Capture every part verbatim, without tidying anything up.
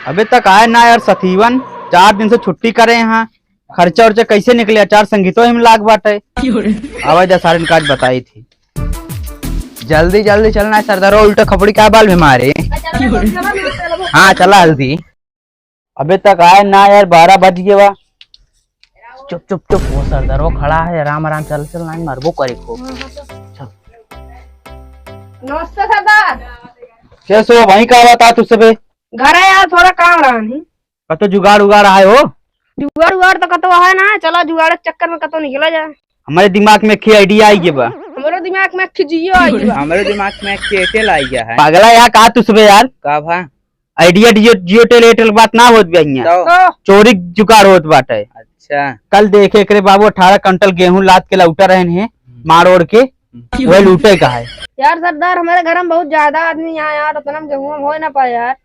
अबे तक आए ना यार सतीवन, चार दिन से छुट्टी करे हैं, खर्चा उर्चा कैसे निकले? अचार संगीतो ही में लाग बाटे। आवा जा सारे काज बताई थी। जल्दी जल्दी चलना है सरदारो, उल्टा खपड़ी का बाल भी मारे। हाँ चला हल्दी। अबे तक आए ना यार, बारह बज गए बा। चुप चुप चुप, वो सरदारो खड़ा है, आराम आराम चल चल, नहीं मरबो करे को। चल। नमस्ते सरदार। कैसे हो भाई, का बात आ तुझसे बे? घर है यार, थोड़ा काम रहा नहीं। कतो जुगाड़ उगाड़ आए हो? जुगाड़ उगाड़ तो कतो है ना, चला जुगाड़ के चक्कर में कतो निकला जाए। हमारे दिमाग में एक आइडिया आई गया बा। हमारे दिमाग में एक जियो आई गया बा। हमारे दिमाग में एक एयरटेल आई गया है। पागला यार, का तुझसे बे यार? का भा? आइडिया जियो, जियो टेल एयरटेल बात ना होत बे हियां। तो? तो? चोरी जुगाड़ होत बाटे। अच्छा। कल देखे एकरे बाबू अठारह कुंटल गेहूं लाद के लौटा रहन हैं, हम्म। मार ओढ़ के, हम्म। वही लूटे का है। यार सरदार, हमारे घर में बहुत ज्यादा आदमी यहाँ यार, उतना में गेहूं हम हो ना पाए यार।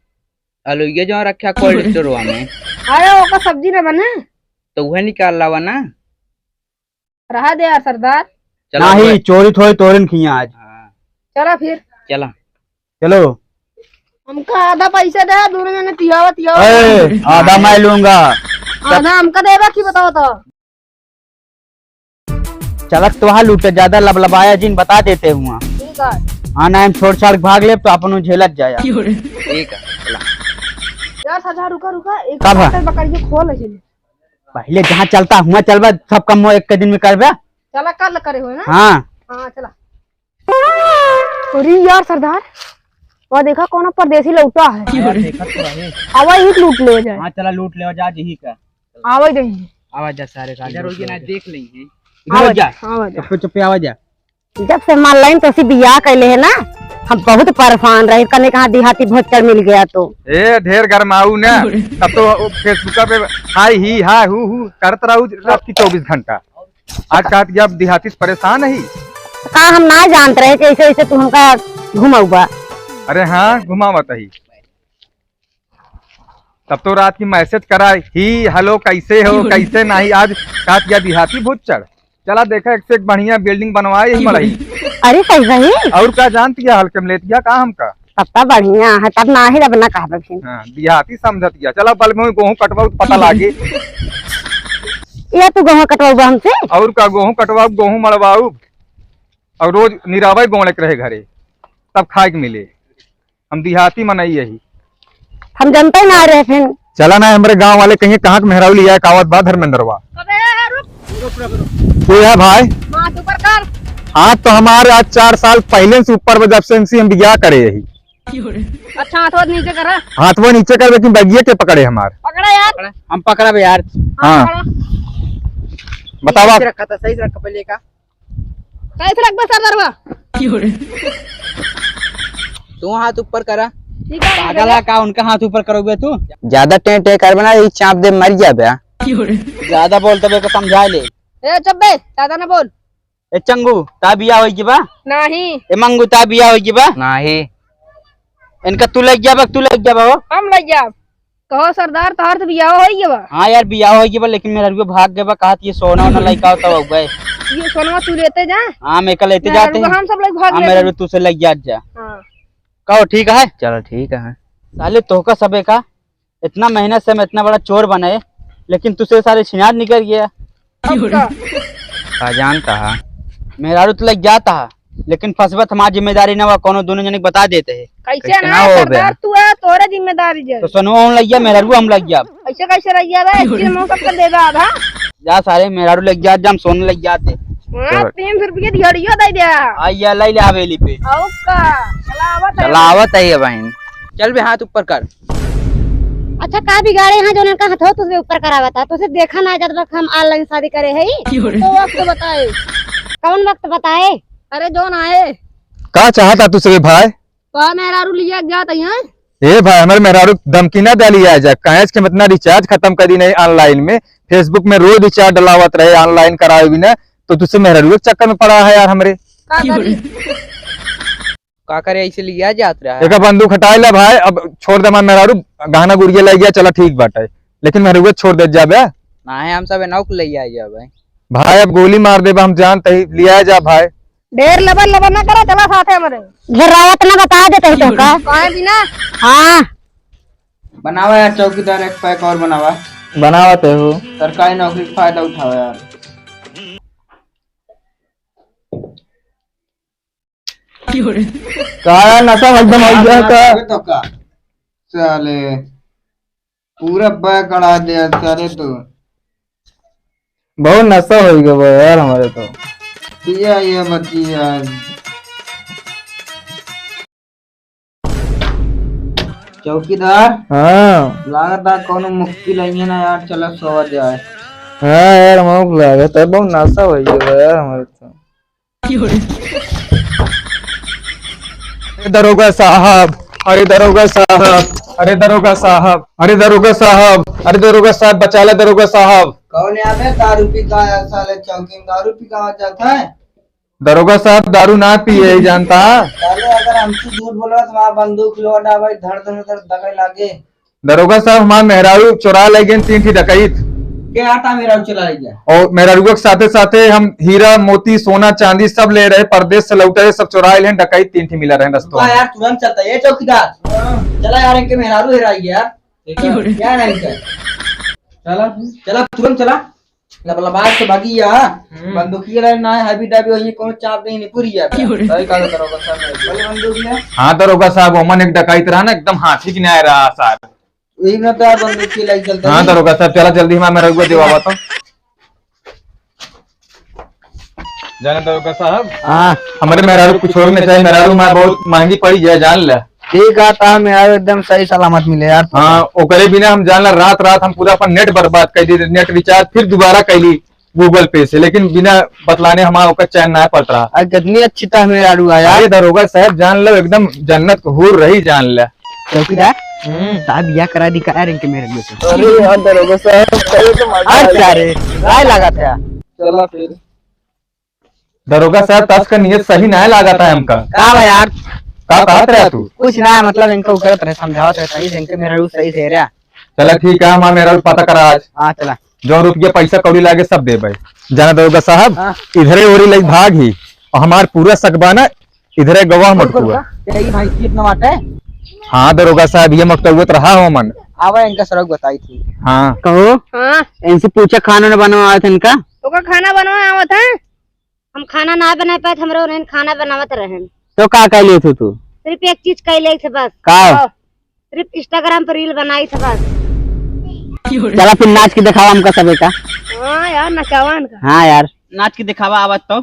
अलुइया जो रखा कोल्ड स्टोरवा में। अरे ओका सब्जी न बने। तो वह निकाल लावा ना। रहा दे यार सरदार। चला नहीं, हुआ। चोरी थोड़ी तोरन खिया आज। हाँ। चला फिर। चला। चलो। हमका आधा पैसा दे, दोनों जने तियावा, तियावा। ए, आधा मैं लूंगा। आधा हमका देबा कि बताओ तो। चलत तो वहाँ लूटे, ज्यादा लबलबाया जिन, बता देते हुआ। ठीक है। हाँ, ना हम छोड़ छाड़ के भाग लेब तो अपन झेलत जाया। ठीक है, चला। यार सरदार रुका, रुका, एक कब है? बात है, बकरिया खोल है। पहले जहाँ चलता हुआ चलबा, सब काम एक के दिन में करबा। चला, कल करे हो ना? हाँ। हाँ, चला। अरे यार सरदार, वह देखा कौन परदेसी लौटा है। हाँ यार, देखत तो है। आवा ही लूट ले जाए। हाँ, चला लूट ले जा, यही का। आवा ही देंगे। आवा जा सारे का इधर होइए ना, देख लेंगे। इधर आवा हो जा। जा, आवा जा। चुप्पे चुप्पे आवा जा। जब से हमार लाइन तो सी बियाह कैले है ना, हम बहुत परेशान रहे, कने कहाँ देहाती भोचड़ मिल गया तो। ए, ढेर गरमाऊ ना, तब तो वो Facebook पे हाय ही, हाय हू हू करत रहू रात की चौबीस घंटा। आज कहत कि अब देहाती से परेशान ही। का हम ना जानत रहे कि ऐसे, ऐसे तू हमका घुमाउबा। अरे हाँ, घुमावत ही। तब तो रात की मैसेज करा ही, हेलो, कैसे हो, कैसे नहीं, आज कहत कि देहाती भोचड़। चला देखा, एक से एक बढ़िया बिल्डिंग बनवाए ही मड़ई। अरे सही सही। और का जानत ही, हल्के में लेत गया का हमका। तब तो बढ़िया है, तब ना ही अब ना कहबे फिर। हाँ, देहाती समझत गया। चला बल में गोहूँ कटवाऊ तो पता लागे। ये तू गोहूँ कटवाऊ हमसे? और का, गोहूँ कटवाऊ, गोहूँ मड़वाऊ, और रोज निरावे गोड़े के रहे घरे, तब खाए के मिले। हम देहाती मनई यही। हम जनते ना रहे फिर। चला ना, हमरे गांव वाले कहिए कहाँ के मेहरारू लिया कावत बा धर्मेंद्रवा। अबे रुक। रुक, रुक, रुक। तू है भाई? हाथ ऊपर कर। हाथ तो हमारे आज चार साल पहले से ऊपर बा, जब से इनसे हम बियाह करे यही। अच्छा, हाथ वाथ नीचे करा। हाथ वो नीचे कर, लेकिन बगिए के पकड़े हमार। पकड़ा यार। हम पकड़ा बे यार। हाँ। पकड़ा। बतावा। सही से रखा था, सही से रखा पहले का। कैसे रखबे सरदारवा? तू हाथ ऊपर करा। ठीक है, पागल है का, उनका हाथ ऊपर करोगे तू? ज्यादा टें टें करबे ना, यही चाप दे, मर जाबे। ज्यादा बोलते बे को समझा ले। ए चुप बे, ज्यादा ना बोल। ए चंगू, ता बिया होई की बा? नहीं। ए मंगू, ता बिया होई की बा? नहीं। इनका तू लग जाबा, तू लग जाबा हो? हम लग जाब। कहो सरदार, तोहार तो बियाह होई गया बा। हाँ यार, बियाह होई गया बा, लेकिन मेहरारू भाग गया बा, कहत ये सोना वोना लइका होता हो गए। ये सोना तू लेते जा। हाँ, मैं कल लेते जाते हैं। हम सब लोग भाग हाँ, लेते। मेहरारू तू से लग जात जा। हाँ। कहो ठीक है? चलो ठीक है। साले तोहका सबे का, इतना मेहनत से हम इतना बड़ा चोर बने, लेकिन तुझसे सारे छिनार निकल गया। अब का? का जानता है? मेहरारू तो लग जाता है, लेकिन फसबत हमार जिम्मेदारी ना हुआ, कोनो दोनों जने के बता देते हैं। कैसे कैसे ना ना हो सरदार, बे? तू है, तोरे जिम्मेदारी जे। तो सोनवा हम लग गया, मेहरारू हम लग गया। ऐसे कैसे रह गया बे? इसके मुंह सबके दे दे आधा। जा सारे मेहरारू लग जात, जा हम सोने लग जाते। हाँ, चल। तीन सौ रुपये दिहाड़ियो दे दे। आ, ये ले ले हवेली पे। आओ का? चला आवत है। चला आवत है ये बहन। चल बे, हाथ ऊपर कर। अच्छा, का बिगाड़े हैं जो उनका हाथ हो तुझे ऊपर करावा था? तुझे देखा ना जात बा हम online शादी करे है। तो वक्त बताए। कौन वक्त बताए? अरे जो ना आए। का चाहता तू सभी भाई? तो मेहरारू लिया जात है। ए भाई, हमारे मेहरारू धमकी ना डाली आ जा, काहे कि हम इतना recharge खत्म कर दी नहीं online में, Facebook में रोज recharge डलावत रहे, online करावे भी ना, तो तुझसे मेहरारू के चक्कर में पड़ा है यार हमरे। का करी? का करे, ऐसे लिया जात रहा है। एका बंदूक हटाए ला भाई, अब छोड़ दे हमार मेहरारू, गहना गुरिया ले गया, चला ठीक बाटे, लेकिन मेहरारू छोड़ दे जाबे। ना है, हम सब एनौक ले आ जाबे। भाई अब गोली मार देबे, हम जानते ही, लिया जा भाई। ढेर लबर लबर ना करा, चला साथे हमरे। घेरावत ना बता देते ही तो का। काहे बिना? हाँ। बनावा यार चौकीदार, एक पैक और बनावा। बनावत है हो। सरकारी नौकरी का फायदा उठावा यार। का नशा एकदम हो गया का? तो का? साले, पूरा बैग कड़ा दे साले तू। बहुत नशा हो गया बा यार हमारे तो। पिया ये बच्ची यार। चौकीदार। हाँ। लागत है कौनो मुक्की लइहे ना यार, चला सोवा जाए। हाँ यार, हमको लागत है बहुत नशा हो गया बा यार हमारे तो। अरे दरोगा साहब, अरे दरोगा साहब, अरे दरोगा साहब, अरे दरोगा साहब, अरे दरोगा साहब, बचा ला दरोगा साहब। कौन है बे? दारू पी का आया साले चौकी में, दारू पी का आ जाता है? दरोगा साहब, दारू ना पिए, जानता? साले अगर हमसे झूठ बोल रहा तो वहाँ बंदूक लोटा भाई, धड़ धड़ धड़ दगे लागे। दरोगा साहब, हमार मेहरारू चोरा ले गए तीन ठी डकैत। के आता मेहरारू चोरा ले गया? और मेहरारू के साथे साथे हम हीरा, मोती, सोना, चांदी सब ले रहे, परदेश से लौटे रहे, सब चोरा ले, डकैत तीन ठी मिला रहे रस्तों में। यार, तुरंत चलता है, ये चौकीदार। चला यार, इनके मेहरारू हेराई गया। क्या नहीं कर? चला, चला, तुरंत चला। लबलबाज से भागी या। हम्म। बंदूकिया ला ना है, हबी डबी वही कोनो चाप दे नहीं पूरी है। सही कहा दरोगा साहब ने। बड़ी बंदूक है। हाँ दरोगा साहब, ओमन एक डकैत रहा ना, एकदम हाथी की न्याय रहा साहब। यही ना तो बंदूकिया लाई चलता हाँ है। दरोगा साहब, चला जल्दी हमारे मेहरारू को देवा तो। जाने दरोगा साहब। हाँ। हमारे मेहरारू कुछ और नहीं चाहिए, मेहरारू हमारे बहुत महंगी पड़ी है, जान ले। ठीक है, ता मेहरारू एकदम सही सलामत मिले यार। हाँ, ओकरे बिना हम जान ला, रात रात हम पूरा अपन नेट बर्बाद कर दी, नेट रिचार्ज फिर दोबारा कर ली Google Pay से, लेकिन बिना बतलाने हमारा ओकर चैन ना पड़त रहा। अरे कितनी अच्छी ता मेहरारू है यार। अरे दरोगा साहब, जान लो एकदम जन्नत के हूर रही, जान ले। चौकीदार, हम्म। साहब बियाह करा दी का यार इनके मेहरारू से? अरे यार दरोगा साहब, सही तो मजा आ गया। अरे, काय लागत है? चला फिर। दरोगा साहब, तस का नियत सही नाय लागत है हमका। का बा यार? का कहत रहा तू? कुछ ना, मतलब इनका उकरत रहे, समझावत रहे, सही से इनके मेहरारू सही से रहा। चला ठीक है, हमार मेहरारू पता करा आज। हाँ, चला। जो रुपया पैसा कौड़ी लागे सब देबे। जाना दरोगा साहब, हाँ। इधरे ओरी लई भाग ही, और हमार पूरा सकबाना इधरे गवाह मटकुआ। यही भाई की अपना बात है। हाँ दरोगा साहब, ये मटकुआ तो रहा हो मन। आवा इनका सड़क बताई थी। हाँ। कहो। हाँ। इनसे पूछा खाना न बनवा आवे थे इनका। ओका खाना बनवा आवत है। हम खाना ना बना पाए, हमरे उन्हें खाना बनावत रहन। तो का कह लिए थे तू? सिर्फ एक चीज कह लिए थे बस। का? हाँ, सिर्फ Instagram पर reel बनाई थे बस। चला फिर नाच के दिखावा हमका सबे का। हाँ यार, नचावा इनका। हाँ यार। नाच के दिखावा आवत तो।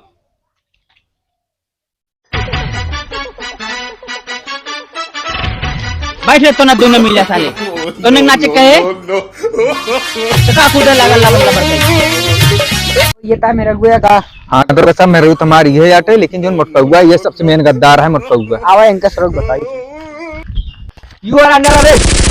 बैठ रे, तो ना दोनों मिल जा साले। दोनों नाचे कहे? तो का कूदे लागल लबर लबर से? ये ता मेहररुआ का? हाँ, तो सब मेहररू तुम्हारी है याटे, लेकिन जो मोटकौआ ये सबसे main गद्दार है मोटकौआ। आवा इनका सड़क बताई। You are under arrest।